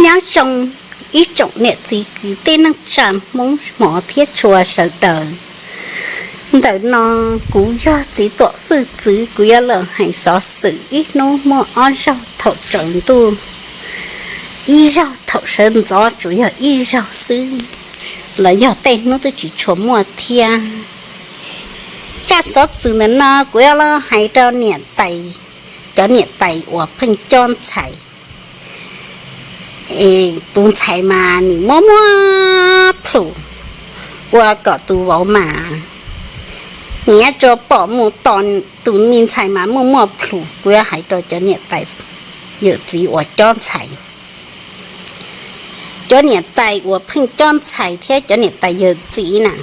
Nyob zoo ib tsoom niam txiv kwv tij neej tsa Hmoob hmov thiab tshua sawv daws. Ntawm no kuv yog txiv tuam fwj txwv, kuv yuav los hais xov xwm ib hnub muaj ob zaug thaum tsaus ntuj, ib zaug thaum sawv ntxov, tsuas yog ib zaug xwb, los yog tej hnub twb tsis tshua muaj thiab. Zaj xov xwm ntawm no kuv yuav los hais rau niam tais, cov niam tais uas pheej cob ntxhais. Tus ntxhais mas nws muaj muaj plhus, ua kom tus vauv mas nyiav tso pom mus tos, tus me ntxhais mas muaj muaj plhus. Kuv yuav hais rau cov niam tais yawm txiv uas cob ntxhais. Cov niam tais uas pheej cob ntxhais thiab cov niam tais yawm txiv na,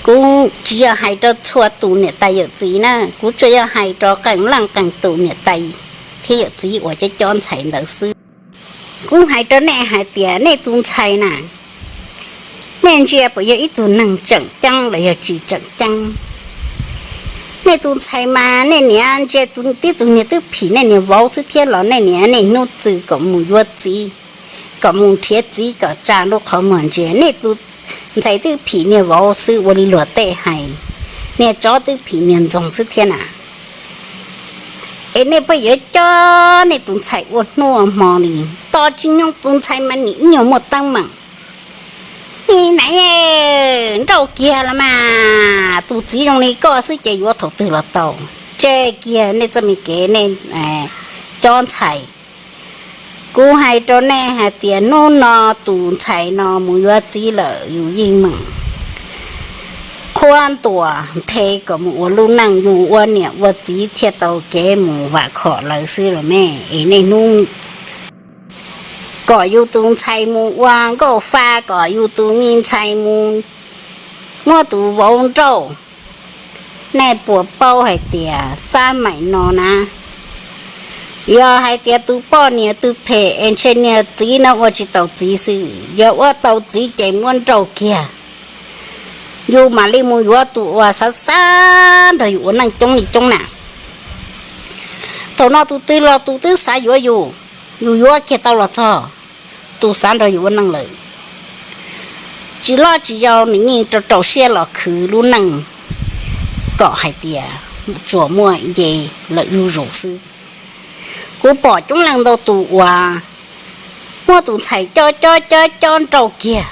kuv tsis yog hais rau txhua tus niam tais yawm txiv na, kuv tsuas yog hais rau qee leej qee tus niam tais thiab yawm txiv uas cob cob ntxhais ntawd xwb. Kuv hais rau nej hais tias nej tus ntxhais na, nej ntsia puas yog ib tug neeg tseem ceeb los yog tsis tseem ceeb? Nej tus ntxhais mas nej niam ntsia tib tug niag twb phim nej niag vauv xwb thiab los nej niam niaj hnub txwm kom mus yuav txiv, kom mus nrhiav txiv kom tsa lub qhov muag ntsia. Nej tus ntxhais twb phim niag vauv xwb, ua li luag tej hais, niag tsov twb phim niag ntxoog xwb thiab na. Es nej puas yuav cob nej tus ntxhais ua hnub ua hmo li, tos tsis nyoog tus ntxhais mas nim ib nyuag muaj teeb meem. Nim naiv nrauj kiag los mas, tus txiv zoo li koj xwb ces yuav thaum twg los tau. Tseg kiag nej txoj me kev nej cob ntxhais. Kuv hais rau nej hais tias hnub no tus ntxhais no mus yuav txiv lawm, yus yeej meem qhuab ntuas nthe kom mus ua lub neej, yus ua niam ua txiv thiaj tau kev mus vam khom lawv xwb los me. Es nej hnub kom yus tus ntxhais mus ua nkauj fa, kom yus tus me ntxhais mus muab tus vauv nrauj. Nej puas paub hais tias xab maim no na, yog hais tias tus poj niam twg phem es ntshe niag txiv no ua tsis tau txiv xwb, yog ua tau txiv ces muab nrauj kiag. Yus mam li mus yuav tus uas xav xav nrog yus ua neej coob li coob na. Thaum no tus twg los tus twb xav yuav yus, yus yuav kiag tau los txog tus xav nrog yus ua neej lawm. Tsis loj tsis yau nws yeej rau rau siab los khwv lub neej kom hais tias tsuas muaj nce lawm zuj zus xwb. Kuv pom coob leej ntau tus uas muab tus ntxhais cob cob cob cob nrauj kiag,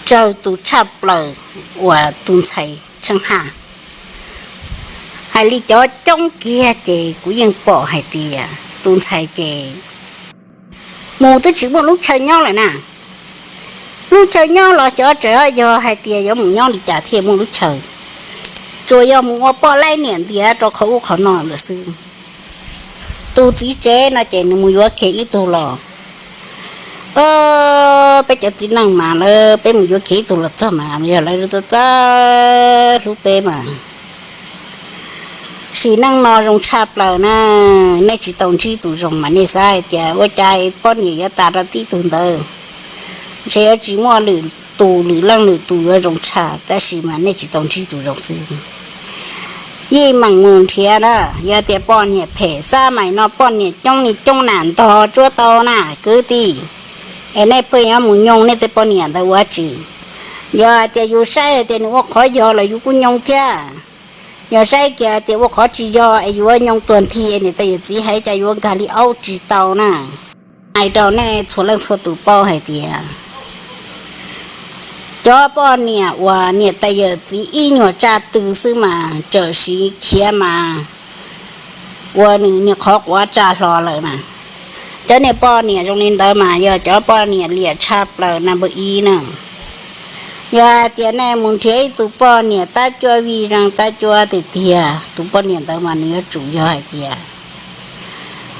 tsawg tus tshaj plaws uas tus ntxhais tsheej haj. Hais li cov coob kiag ces kuv yeej pom hais tias tus ntxhais ces mus twb tsis muaj lub chaw nyob lawm na. Lub chaw nyob los xyov tseem yog hais tias yuav mus nyob li cas thiaj muaj lub chaw, tsuas yog mus ua poj laib niam ntiav rau qhov ub qhov no lawm xwb. Tus txiv tsev no ces nws mus yuav kiag ib tug los, peb cov txiv neej mas lawv peb mus yuav kiag ib tug los txog mas yog lawv txawj hlub peb mas. Sim neej no zoo tshaj plaws na, nej tsis tau ntsib tus zoo mas nej xav hais tias ua cas poj niam yuav tas rau tib tug ntawd, ntshe yuav tsis muaj lwm tus lwm leej lwm tus yuav zoo tshaj, tab sis mas nej tsis tau ntsib tus zoo xwb. Yeej meem mus nrhiav na, yog tias poj niam phem xab maim no poj niam coob li coob na, ntog tsuab tau na kwv tij. Es nej pheej yuav mus nyoo nej tej poj niam ntawd ua tsi? Yog hais tias yus saib hais tias nws ua qhov yog los yus kuj nyoo thiab. Yog saib kiag tias ua qhov tsis yog es yuav nyoo tuag nthi, niam tais yawm txiv hais cas yuav nkag li aub tsis tau na. Hais rau nej txhua leej txhua tus paub hais tias cov poj niam uas niam tais yawm txiv ib nyuag tsa tw xwb mas tsawm siv khiav mas ua nws niag qhov quav tsa hlo lawm na. Cov niag poj niam zoo li ntawd mas yog cov poj niam liam tshaj plaws na npawb ib na. Yog hais tias nej mus nrhiav ib tug poj niam tab cuab vij zeej tab cuab tiag tiag, tus poj niam ntawd mas nws yuav tsum yog hais tias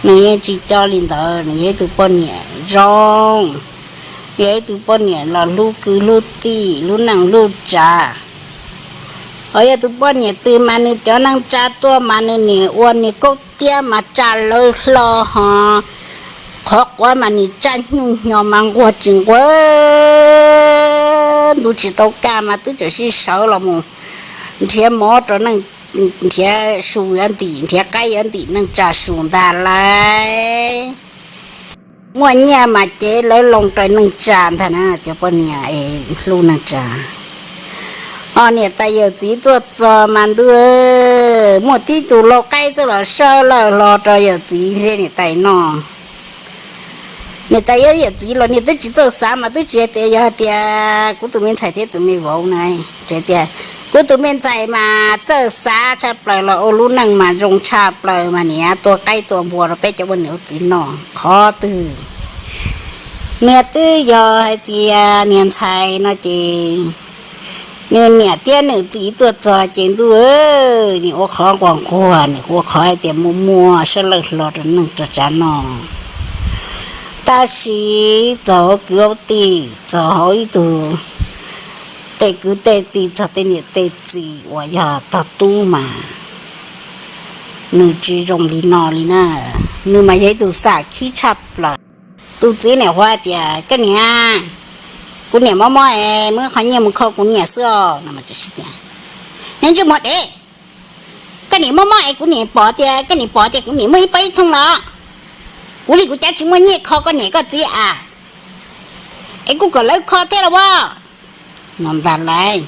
nws yeej tsis coj li ntawd, nws yog ib tug poj niam zoo, yog ib tug poj niam los hlub kwv hlub tij hlub neej hlub tsav. Ho yog tus poj niam twg mas nws cov neej tsa tuaj mas nws niam ua niag kaub tiab mas tsa lawv hlo ho, qhov quav mas nws tsa nyuj hnyo mas nquag tsis nquag, ntu tsis tau kaj mas twb tseem sib sawv los mus nrhiav mov rau neej, nrhiav su yuav ntim, nrhiav qaib yuav ntim neej tsa su ntag lauj. Muaj nyiaj mas cev lawv loo raws neej tsa ntag na cov poj niam es hlub neej tsa. Os, niam tais yawm txiv tuaj txog mas ntuj, muaj tib tug lau qaib txawj los sawb lawj hlo rau yawm txiv thiab niam tais noj. Niam tais yawm txiv los niam twb tsis txawj xav mas twb tsis hais tias yog hais tias kuv tus me ntxhais thiab tus me vauv na, tsis tias kuv tus me ntxhais mas txawj xav tshaj plaws los ua lub neej mas zoo tshaj plaws mas niam tua qaib tua npua rau peb cov ua niam ua txiv noj qhov twg. Niam twb yog hais tias niam ntxhais no ces nws niam thiab nws txiv tuaj txog ces ntuj, nim ua qhov nquag nquag, nim ua qhov hais tias muaj muaj sawb lawj hlo rau neej rau tsa noj. Tab sis txog hauv kwv hauv tij, txog hauv ib tug tej kwv tej tij, txog tej niam tej txiv uas yog tog tub mas nws tsis zoo li no li na. Nws mas yog ib tug xam khib tshaj plaws. Tus txiv niam hais tias, koj niam, kuv niam mob mob es muab qhov nyiaj mus kho kuv niam xwb os no. Ntsej muag dev, koj niam mob mob es kuv niam pom tias, koj niam pom tias kuv niam muaj ib pob ib thooj los, kuv li kuv cav tsis muaj nyiaj kho koj niam koj txiv a, es kuv kom lawv kho thiab los as no ntag lauj.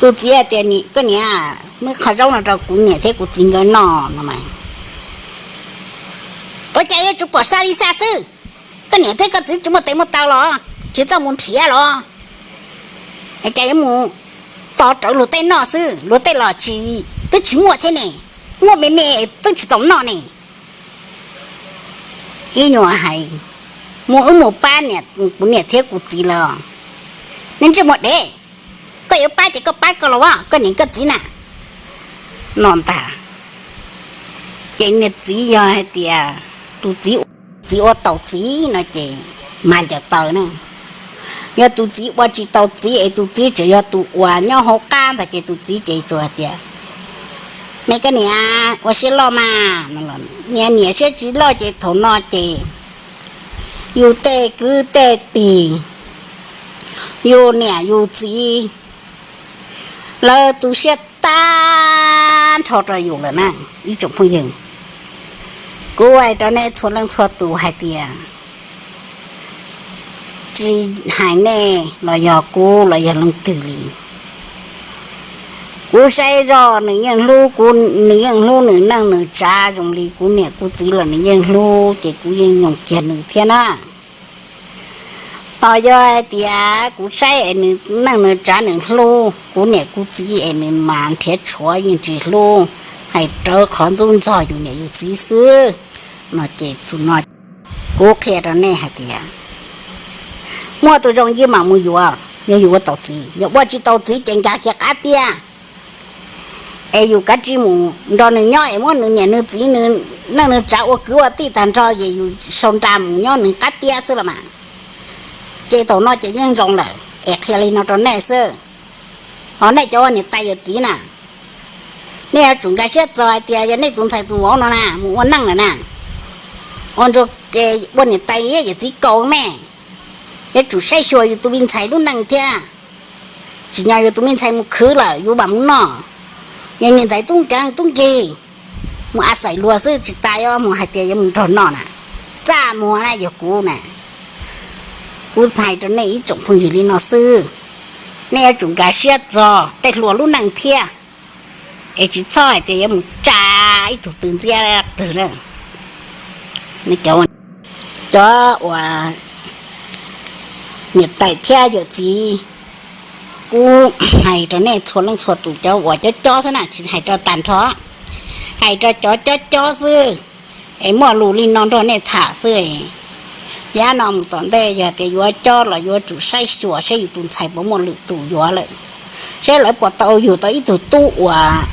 Tus txiv tias, koj niam, muab qhov zaub no rau kuv niam thiab kuv txiv nkawd noj no. Ua cas yuav tsum pom xa li xa xwb? Koj niam thiab koj txiv tsis muaj tes muaj taw los tsis txawj mus nrhiav los? Cas yuav mus tos rawv luag tej noj xwb, luag tej los tsis, twb tsis muaj thiab ne, muaj me me twb tsis txaus noj ne. Ib nyuag hais, muab wb mus pab kuv niam thiab kuv txiv lawm. Ntsej muag dev, koj yuav pab ces koj pab koj los as, koj niam koj txiv na no ntag. Ces niag txiv yog hais tias tus txiv, txiv ua taus txiv no ces mas ncaws taw na. Yog tus txiv ua tsis taus txiv es tus txiv tseem yog tus uas nyob hauv qab ntag ces tus txiv ces tsuas hais tias, me koj niam, ua siab loj mas, niam niam siab tsis loj ces thaum no ces yus tej kwv tej tij, yus niam yus txiv, lawv tu siab tag nrho rau yus lawm na. Ib tsoom phooj ywg, kuv hais rau nej txhua leej txhua tus hais tias, tsis hais nej los yog kuv los yog leej twg li, kuv saib zoj nws yeej hlub kuv, nws yeej hlub nws neej nws tsav zoo li kuv niam kuv txiv los nws yeej hlub ces kuv yeej nyoos kiag nws thiab na. Os, yog hais tias kuv saib es nws neej nws tsav nws hlub kuv niam kuv txiv es nws mas nrhiav tshuav yeej tsis hlub, hais rawv qhov ntxub ntxog yus niam yus txiv xwb no ces txhua no kuv qhia rau nej hais tias muaj tus zoo yeej mam mus yuav, yog yus ua tau txiv, yog ua tsis tau txiv ces nkag kiag qab tiaj. Es yus kav tsij mus nrog nws nyob es muab nws niam nws txiv nws neej nws tsav ua kwv ua tij tag nrho es yus sau nra mus nyob nws qab tiaj xwb los mas. Ces thaum no ces yeej zoo lawm es qhia li no rau nej xwb. Ho nej cov ua niam tais yawm txiv na, nej yuav tsum nkag siab txog hais tias yog nej tus ntxhais tus vauv no na mus ua neej lawm na, ua ntsuag ua niam tais yawm txiv kaus me, yuav tsum saib xyuas yus tus me ntxhais lub neej thiab. Tsim nyog yus tus me ntxhais mus khwv lawm yus mam mus noj, yog niam ntxhais tub nkeeg tub nkig mus a xaim luag xwb tsis tas yuav mus hais tias yuav mus nrog noj na. Txaj muag na yog kuv na, kuv hais rau nej ib tsoom phooj ywg li no xwb. Nej yuav tsum nkag siab txog tej hluas lub neej thiab, es tsis txhob hais tias yuav mus tsa ib tug twg ntxiab twg lawm. Cov uas niam tais thiab yawm txiv, kuv hais rau nej txhua leej txhua tus cov uas cob cob xwb na, tsis hais rau tag nrho, hais rau cov cob cob xwb, es muaj lus li no nrog nej tham xwb. Yav no mus tom ntej yog tias yuav cob los yuav tsum saib xyuas saib yus tus ntxhais puas muaj lwm tus yuav lawm, saib lawv puas tau yug tau ib tug tub uas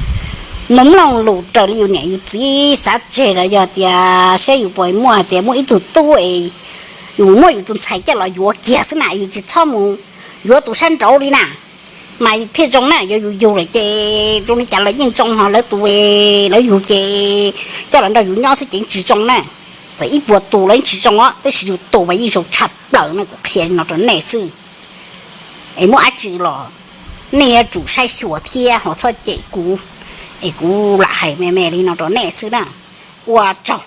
mloog lus raws li yus niam yus txiv xav tseg los yog tias saib yus puas muaj hais tias muaj ib tug tub es yus muab yus tus ntxhais coj los yuav kiag xwb na, yus tsis txhob mus yuav tus sab nraud li na, mas thiaj zoo na. Yog yus yug lawm ces zoo li cas los yeej zoo, ho lawv tus, lawv yug ces coj los nrog yus nyob xwb ces yeej tsis zoo na. Txawm ib puas tus los yeej tsis zoo os, tab sis yus tus mas yeej zoo tshaj plaws na, kuv qhia li no rau nej xwb. Es muaj dab tsi los nej yuav tsum saib xyuas thiab ho txhob cem kuv, es kuv lam hais me me li no rau nej xwb na. Ua tsaug.